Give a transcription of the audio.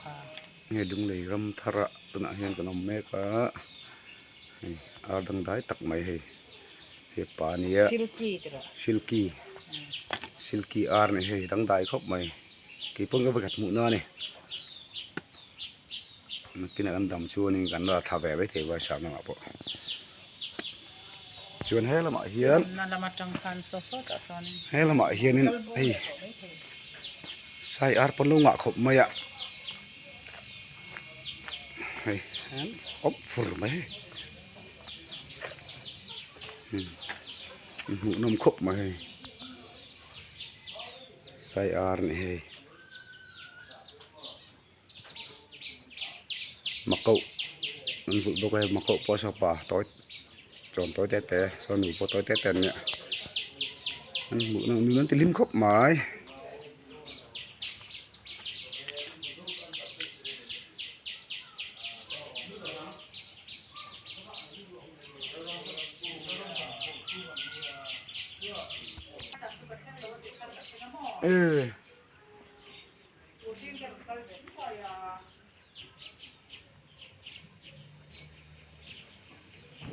Nge Lunglei ram thar ah tunah hian kan awm mek a, hei ar dangdai tak mai hei he pa nia silky silky ar nih hei dangdai khawp mai keipawn ka vekhat hmuh na a ni nakinah kan dam chuanin kan la thla ve maithei vaisa lamah pawh. Chuan he lamah hian he lamah hianin hei sai ar pawn lo ngah khawp mai a hei awp fur mai hei hmuhnawm khawp mai hei sai ar nih hei. Makauh an vulh bawk a hei makauh pawh saw pa tawi chawn tawi te te saw nu pawh tawi te te an nia an hmuh na nun an ti hlim khawp mai.